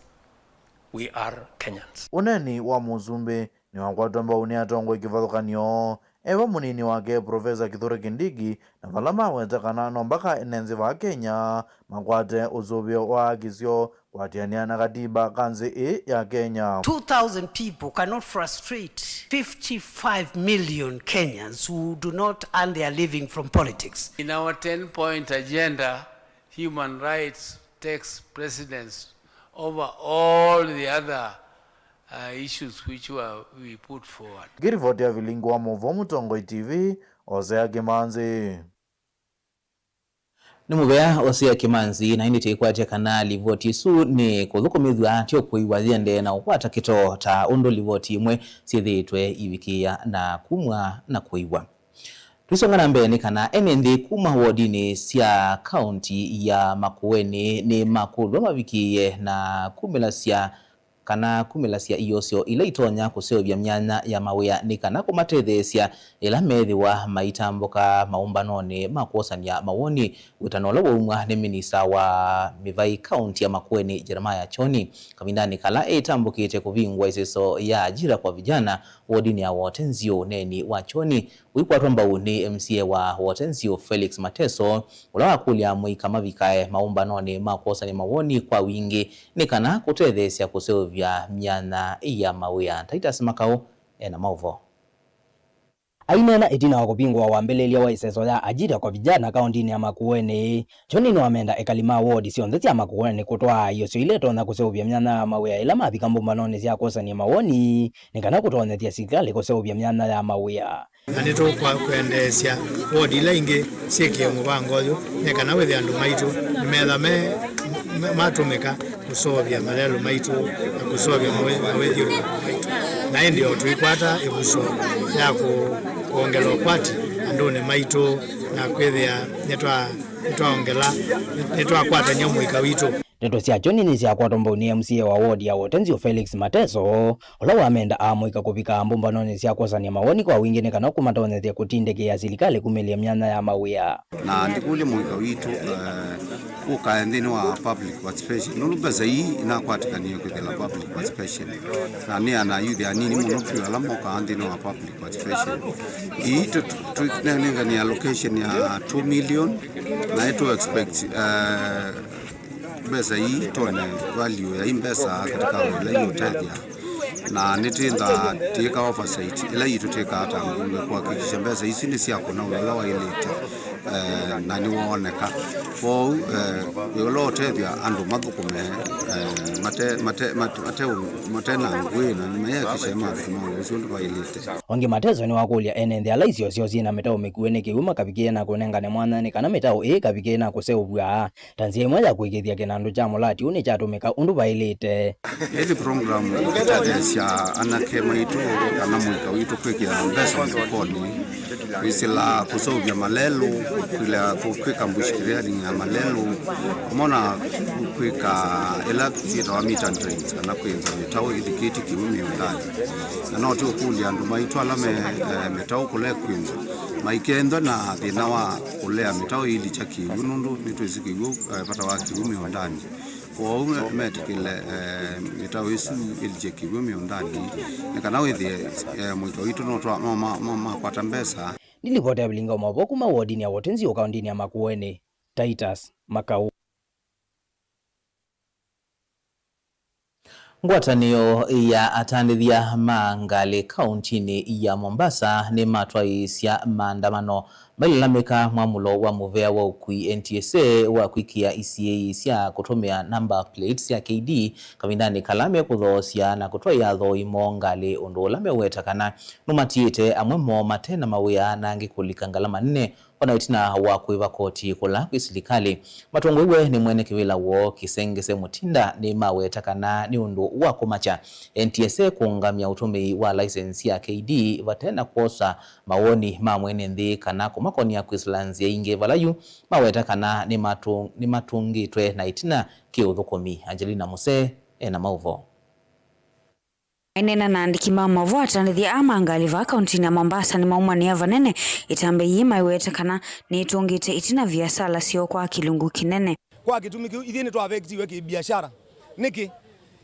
we are Kenyans. Ũneeni wa mũsumbĩ nĩwakwatwa mbau nĩ atongoi kĩvathũkany'o, e va mũnini wake Profesa Kithure Kindiki, na vala maweta kana no mbaka ene nzĩ va Kenya makwate ũsũvĩo wa haki syoo kũatĩanĩa na katiba ka nzĩ ĩĩ ya Kenya. Two thousand people cannot frustrate fifty-five million Kenyans who do not earn their living from politics. In our ten-point agenda, human rights takes precedence over all the other, uh, issues which were, we put forward. Ngĩrivoti ya vilingi wa maũvoo Mũtongoi T V, Osea Kĩmanzi. Nĩ mũvea Osea Kĩmanzi, na ĩndĩ tĩkwatya kana livoti ĩsu nĩ kũthũkũmĩthw'a tyo kũiwa yĩendee na ũkwata kĩtoo ta ũndũ livoti imwe syĩthĩĩtwe ivikĩĩa na kumw'a na kũiwa. Tũisonga na mbee nĩ kana ene nthĩ kuma wodinĩ sya kaunti ya Makueni nĩ makũlw'a mavikĩĩe na kumĩlasya kana kumĩlasya iosyo ila itonya kũseũvya myanya ya mawĩa nĩ kana kũmatetheesya ĩla methĩwa maitambũka maũmbanonĩ ma kwosany'a mawoni, wĩtano ũla waumw'a nĩ minista wa mĩvai kaunti ya Makueni, Jeremiah Kyoni, kavindanĩ kala ĩtambũkĩte kũvingũa ĩseso ya Ajira kwa Vijana wodinĩ ya Wote Nziũ. Ũneeni wa Kyoni ũikwatwa mbau nĩ M C A wa Wote Nziũ, Felix Mateso, ũla wakũlya amũika mavikae maũmbanonĩ ma kwosany'a mawoni kwa wingĩ nĩ kana kũtetheesya kũseũvya myanya ya mawĩa. Titus Makau ena maũvoo. Aineena ĩtina wa kũvingũa wambĩlĩlya wa ĩseso ya Ajira kwa Vijana kaũntinĩ ya Makueni, Kyoni nĩwamenda ekali ma wodi syonthe sya Makueni kũtwaa iosyo ila itonya kũseũvya myanya ya mawĩa ĩla mavika mbũmbanonĩ sya kwosany'a mawoni nĩ kana kũtonyethya silikalĩ kũseũvya myanya ya mawĩa. Na nĩtũkwendeesya wodi ila ingĩ syĩkĩe mũvango ũyũ nĩ kana wĩthĩe andũ maitũ nĩmetha me, me, matũmĩka kũseũvya malelũ maitũ na kũseũvya mawĩ-, mawĩthyũlũlũko maitũ. Na ĩndĩ o tũikwata ĩvuso ya kũ-, kwongela ũkwati andũnĩ maitũ na kwĩthĩa nĩtwa-, nĩtwaongela, nĩtwakwatany'a mũika witũ. Ndeto sya Kyoni nĩsyakwatwa mbau nĩ M C A wa wodi ya Wote Nziũ, Felix Mateso, ũla wamenda amũika kũvika mbũmbanonĩ sya kwosany'a mawoni kwa wingĩ nĩ kana kũmatonyethya kũtindĩkĩĩa silikalĩ kumĩlya myanya ya mawĩa. Na ndikũlya mũika witũ, eh, ũkae nthĩnĩ wa public participation, nũndũ mbesa ii inakwatĩkanie kwĩthĩla public participation. Na nĩ ana youth anini mũno vyũ ala mokaa nthĩnĩ wa public participation. Ii tũ-, tũ-, tũnenganie allocation ya two million, na ĩtũ expect, eh, mbesa ii tone value ya ii mbesa katika ĩla iũtethya, na nĩtwĩthaa twĩka oversight ĩla yitũ twĩkaa ta mbunge kũhakikisha mbesa isu nĩ syakũna wĩa ũla waĩlĩte, eh, na nĩwooneka. Kwoou, eh, wĩa ũla ũtethya andũ mathũkũme, eh, mate, mate, mate, mate, mate na ngũĩ na nĩmayakishe mathũkũma wĩa ũsu ũndũ vaĩlĩte. Ongi Mateso nĩwakũlya ene nthĩ ala isio syoo syĩ na mĩtaũ mĩkuũ nĩ kĩw'ũ makavikĩe na kũnengane mwanya nĩ kana mĩtaũ ĩĩ ĩkavikĩe na kũseũvw'a ta nzĩa ĩmwe ya kũĩkĩĩthya kĩnandũ kya mũlati ũũ nĩkyatũmĩka ũndũ vaĩlĩte. Ĩĩ nĩ program ĩtetheesya anake maitũ kana mũika witũ kwĩkĩa mbesa mũvukonĩ, kwĩsĩla kũseũvya malelũ, kwĩla kwĩka bush clearing ya malelũ, vamwe na kwĩka ĩla syĩtawa meet and drains kana kwĩnza mĩtaũ ĩlikĩtye kĩw'ũ mĩũndanĩ. Na no tũkũlya andũ maitũ ala me, eh, mĩtaũ kũla ĩkwĩnzwa, maikethwe na thĩna wa kũlea mĩtaũ ĩilikya kĩw'ũ, nũndũ nĩtwĩsĩ kĩw'ũ, eh, vata wa kĩw'ũ mĩũndanĩ. Kwoou me-, metĩkĩle, eh, mĩtaũ ĩsu ĩlikye kĩw'ũ mĩũndanĩ, nĩ kana wĩthĩe, eh, mũika witũ no twa-, no ma-, no makwata mbesa. Nĩ livoti ya vilingi wa maũvoo kuma wodinĩ ya Wote Nziũ kaũntinĩ ya Makueni, Titus Makau. Ngwatanĩo ya atandĩthya ma ngalĩ kaũntinĩ ya Mombasa nĩmatwaĩĩsya maandamano Mailalamĩka mwamũlo wa mũvea wa ũkui, N T S A wa kwĩkĩa isiĩĩi sya kũtũmĩa number plates sya K D kavindanĩ kala mekũthoosya na kũtwaĩa athooĩ moo ngalĩ, ũndũ ũla meũweta kana nũmatiĩte amwe moo mate na mawĩa na angĩ kũlika ngalama nene, o na ĩtina wa kũĩva koti kũla kwĩ silikalĩ. Matongoew'e nĩ mwene kĩvĩla woo Kĩsengese Mũtinda nĩmaweta kana nĩ ũndũ wa kũmakya N T S A kũũngamya ũtũmĩi wa license ya K D vate na kwosa mawoni ma mwene nthĩ kana kũmakonia kwĩsĩla nzĩa ingĩ vala yu maweta kana nĩmatũ-, nĩmatũngĩtwe na ĩtina kĩ ũthũkũmi. Angelina Muse ena maũvoo. Maineena na andĩki ma maũvoo, atandĩthya aa ma ngalĩ vaa kauntinĩ ya Mombasa nĩmaumania vanene ĩtambya yĩĩ maiweta kana nĩtũngĩte ĩtina viasala syoo kwa kĩlungu kĩnene. Kwa kĩtumi kĩu, ithyĩ nĩtwavekitiwe kĩbiashara. Nĩkĩ?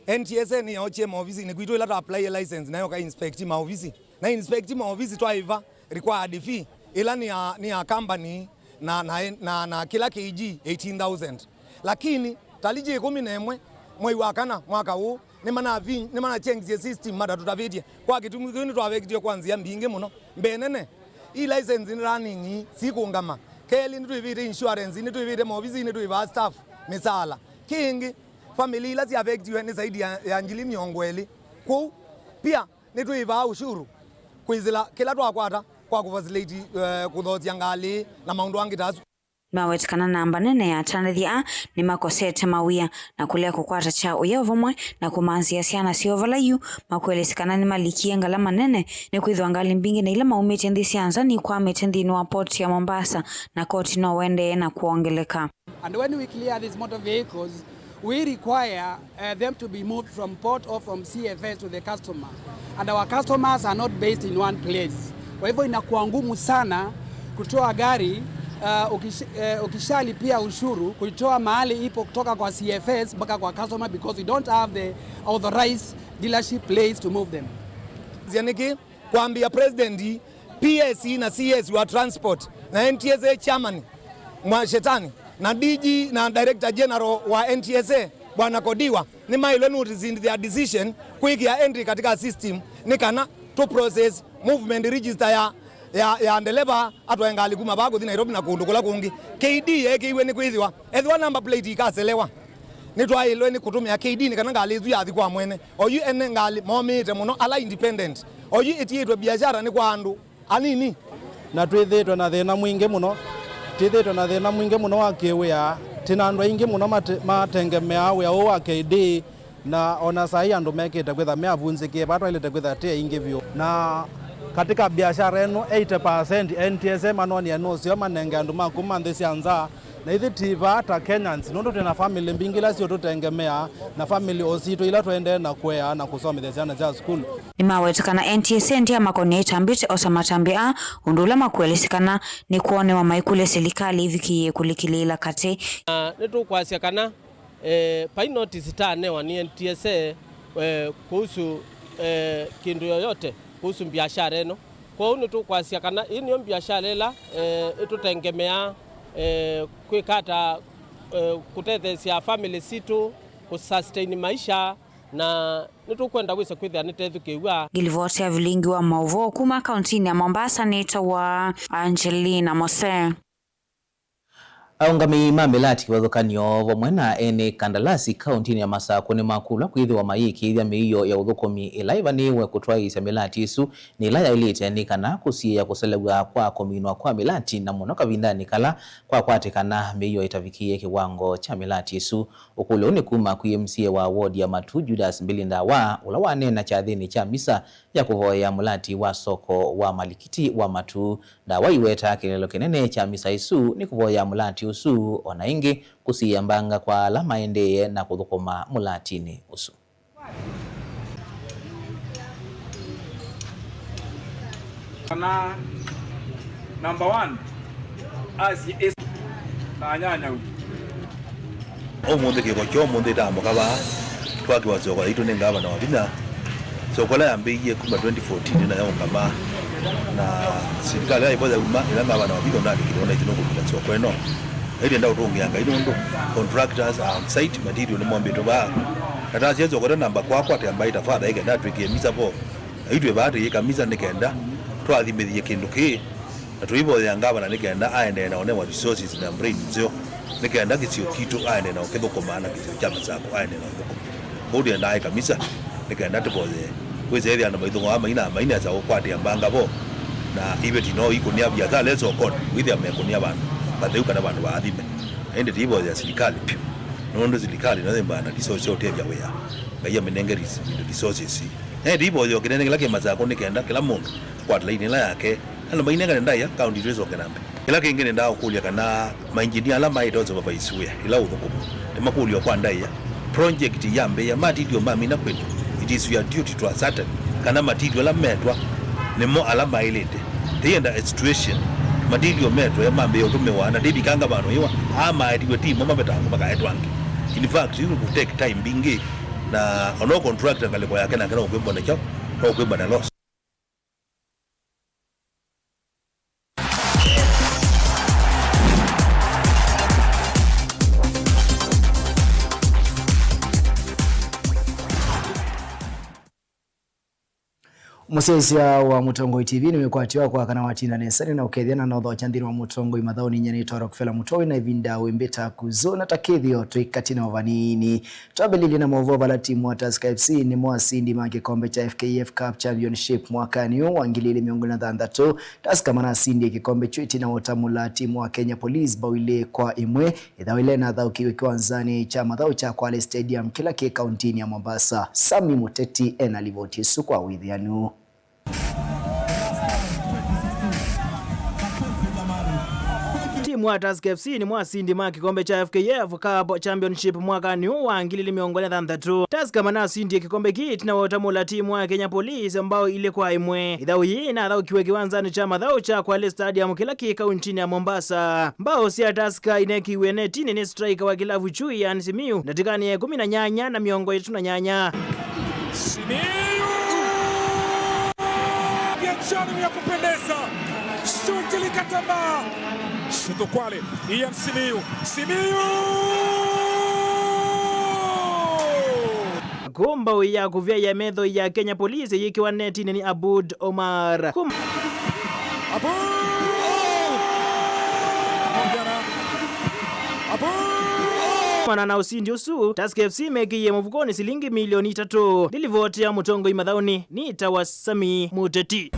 N T S A nĩyaokie maovisinĩ kwitũ ĩla twa apply license, nayo ka inspect maovisi. Na inspect maovisi twaĩva required fee, ĩla nĩ ya, nĩ ya company na, na, na, na kĩla K G eighteen thousand. Lakini taliki ĩkũmi na ĩmwe mwei wa kana mwaka ũũ, nĩmanavi-, nĩmanachengisie system matatũtavĩtye. Kwa kĩtumi kĩu nĩtwavekitie kwa nzĩa mbingĩ mũno. Mbee nene, i license nĩ running sikũngama. Kelĩ, nĩtwĩvĩte insurance, nĩtwĩvĩte maovisinĩ, nĩtwĩvaa staff mĩsaala. Kĩngĩ, family ila syavekitiwe nĩ zaidi ya, ya ngili mĩongo ĩlĩ. Kwoou, pia, nĩtwĩvaa ushuru kwĩsĩla kĩla twakwata kwa kũfacilĩti, eh, kũthoosya ngalĩ na maũndũ angĩ ta asu. Nĩmaweta kana namba nene ya atandĩthya aa nĩmakosete mawĩa na kũlea kũkwata kyaũ yao vamwe na kũmanzĩa syana syoo vala yu makwelesya kana nĩmalikie ngalama nene, nĩkwĩthĩwa ngalĩ mbingĩ na ila maumĩtye nthĩ sya nza nikwamĩte nthĩnĩ wa port ya Mombasa na koti no ũendee na kwongeleka. And when we clear these motor vehicles, we require, uh, them to be moved from port or from C F S to the customer. And our customers are not based in one place. Kwa hivyo inakuwa ngumu sana kutoa gari, uh, ukish-, uh, ukishalipia ushuru, kuitoa mahali ipo kutoka kwa C F S mpaka kwa customer because we don't have the authorized dealership place to move them. Nzĩa nĩkĩ? Kwambĩa president, P S na C S wa transport, na N T S A chairman Mwashetani, na D G na director general wa N T S A Bwana Kodiwa, nĩmaĩlwe notice in their decision kwĩkĩa entry katika system nĩ kana tũ process movement register ya, ya, ya ndeleva atwae ngalĩ kuma vaa kũthi Nairobi na kũndũ kũla kũngĩ. K D yeekĩiwe nĩ kwĩthĩwa ethĩwa number plate ikaselewa, nĩtwaĩlwe nĩ kũtũmĩa K D nĩ kana ngalĩ ĩsu yathi kwa mwene. Oyu ene ngalĩ momĩĩte mũno, ala independent. Oyu ĩtiĩtwe biashara nĩ kwa andũ anini. Na twĩthĩĩtwe na thĩna mwingĩ mũno, twĩthĩĩtwe na thĩna mwingĩ mũno wa kĩwĩa. Twĩ na andũ aingĩ mũno mate-, matengemeaa wĩa ũũ wa K D, na ona saa hii andũ mekĩte kwĩtha me avunzĩkĩe, vaa twaĩlĩte kwĩtha tĩ aingĩ vyũ. Na katika biashara ĩno, eighty percent N T S A manonie nũseo manenge andũ ma kuma nthĩ sya nza, na ithyĩ ti vaa ta Kenyans, nũndũ twĩ na family mbingĩ ila siũtũtengemeaa, na family o sitũ ila tũendee na kũea na kũsomethya syana sya sukulu. Nĩmaweta kana N T S A ndĩamakonia ĩtambĩte osa matambya aa, ũndũ ũla makwelesya kana nĩkwonewa maikũlya silikalĩ ĩvikĩĩe kũlikĩlĩĩla katĩ. Na nĩtũkwasya kana, eh, vai notice taanewa nĩ N T S A, eh, kuhusu, eh, kĩndũ yoyote kuhusu biashara ĩno. Kwoou nĩtũkwasya kana ĩĩ nĩyo biashara ĩla, eh, ĩtũtengemeaa, eh, kwĩka ata, eh, kũtetheesya family sitũ kũsustain maisha, na nĩtũkwenda wĩse kwĩthĩa nĩtethukĩĩw'a. Ngilivoti ya vilingi wa maũvoo kuma kauntinĩ ya Mombasa nĩtawa Angelina Mose. Aũngamĩi ma mĩlati kĩvathũkany'o vamwe na ene kandalasi kauntinĩ ya Masakũ nĩmakũlw'a kwĩthĩwa mayĩkĩĩthya mĩio ya ũthũkũmi ĩla ĩvanĩĩwe kũtwaĩĩsya mĩlati ĩsu nĩ ĩla yaĩlĩte nĩ kana kũsiĩĩa kũselew'a kwa kũminwa kwa mĩlati, na mũno kavindanĩ kala kwakwatĩkana mĩio ĩtavikĩĩe kĩwango kya mĩlati ĩsu. Ũkũlyo ũũ nĩ kuma kwĩ M C A wa ward ya Matu, Judas Mbili Ndawa, ũla waneena kyathĩnĩ kya misa ya kũvoyea mũlati wa soko wa Malikiti wa Matu. Ndawa aiweta kĩeleelo kĩnene kya misa ĩsu nĩ kũvoyea mũlati ũsu, o na ĩngĩ kũsiĩĩa mbanga kwa ala maendee na kũthũkũma mũlatinĩ ũsu. Kana number one, asi is na anyanyau. Ũmũnthĩ kĩko kya ũmũnthĩ ĩtaamũka vaa, twakiwa soko yaitũ nĩ ngavana Wavinya. Soko ĩla yambĩĩie kuma twenty fourteen na yaũngama, na silikalĩ yaivo yauma, ĩla ngavana Wavinya ũnandĩkĩte ũnaitũ nũkũvika soko ĩno. Ĩndĩ ndenda ũtũngĩa Ngai nũndũ contractors are on site, material nĩmombĩtwe vaa. Na tasya soko ĩla namba kwakwa, tamba ĩta father ĩkenda atwĩkĩe misa vo. Aitũ ĩvaa tũyĩka misa nĩ kenda twathimĩthie kĩndũ kĩĩ. Na tũivoyea ngavana nĩ kenda aendee na ũnewa resources na brain nzeo, nĩ kenda kĩsio kitũ aendee na ũkĩthũkũma na kĩsio kya Masakũ aendee na ũthũkũma. Kwoou tũendaa ĩ kamisa nĩ kenda tũvoyee. Wĩsethĩa andũ maithũng'aa mainaa mainesa ũkwatĩa mbanga vo, na iveti no ikũnĩa viasala ĩ sokoni, wĩthĩa mekũnĩa vandũ vatheu kana vandũ vaathime. Na ĩndĩ tũivoyea silikalĩ vyũ, nũndũ silikalĩ no yĩmbaa na resources sya ũtethya wĩa. Ngai amĩnenge ris-, resources. Na ĩndĩ tũivoyea kĩnene kĩla kĩ Masakũ nĩ kenda kĩla mũndũ akwate laini ĩla yake. Andũ mainengane ndaĩa, kaũnti itũ ĩsoke na mbee. Kĩla kĩngĩ nĩndaa ũkũlya kana mainjinia ala maĩte ũsupervise wĩa ĩla ũthũkũma, nĩmakũlyo kwa ndaĩa, project yambĩĩa, material mamina kwĩtũ, it is your duty to ascertain kana material ala metwa nĩmo ala maĩlĩte. Tĩyenda situation, material metwe mambĩĩa ũtũmĩwa na ndĩvikanga vandũ ĩwa, aa maetiwe timo mavetangwa makaetwa angĩ. In fact, it will take time mbingĩ, na ona contractor ngalĩko yake nake no kwĩmbwa na kyaũ, no kwĩmbwa na loss. Mũsyaĩĩsya wa Mũtongoi T V nĩwĩkwatyo wakwa kana watinda nesa nĩ na ũkethya na nothokya nthĩnĩ wa Mũtongoi mathaũnĩ. Nyie nĩtwa Rockefeller Mũtoi na ĩvinda wĩmbĩta Kuzo na ta kĩthĩo twĩkatĩ na vanini. Twambĩlĩlye na maũvoo vala timu wa Tusker F C nĩmo asindi ma kĩkombe kya F K F Cup Championship mwakanĩ ũũ wa ngili ilĩ mĩongo ĩlĩ na thanthatũ. Tusker manasindie kĩkombe kyu ĩtina wa ũtamũla timu wa Kenya Police mbao ilĩ kwa ĩmwe, ĩthaũ ĩla ĩnathaukiwe kĩwanzanĩ kya mathaũ kya Kwale Stadium kĩla kĩ kauntinĩ ya Mombasa. Sami Mũteti ena livoti ĩsu kwa wĩthĩanu. Timu wa Tusker F C nĩmo asindi ma kĩkombe kya F K F Cup Championship mwakanĩ ũũ wa ngili ilĩ mĩongo ĩlĩ na thanthatũ. Tusker manasindie kĩkombe kĩĩ ĩtina wa ũtamũla timu wa Kenya Police mbao ilĩ kwa ĩmwe. Ĩthaũ yĩĩ ĩnathaukiwe kĩwanzanĩ kya mathaũ kya Kwale Stadium kĩla kĩ kauntinĩ ya Mombasa. Mbao sya Tusker inekiwe netinĩ nĩ striker wa kĩlavu kyu Ian Simiyu ndatĩkanĩ ya ĩkũmi na nyanya na mĩongo ĩtatũ na nyanya. Simiyu! Biashara ya kupendeza. Shuti likatambaa. Shuto Kwale. Ian Simiyu. Simiyu! Kũu mbao ya kũvyaĩa metho ya Kenya Police yĩkĩwa netinĩ nĩ Abud Omar. Kum- Abud! Abud! Mana na ũsindi ũsu, Tusker F C mekĩie mũvukonĩ silingi milioni itatũ. Nĩ livoti ya Mũtongoi mathaũnĩ, nĩtawa Sami Mũteti.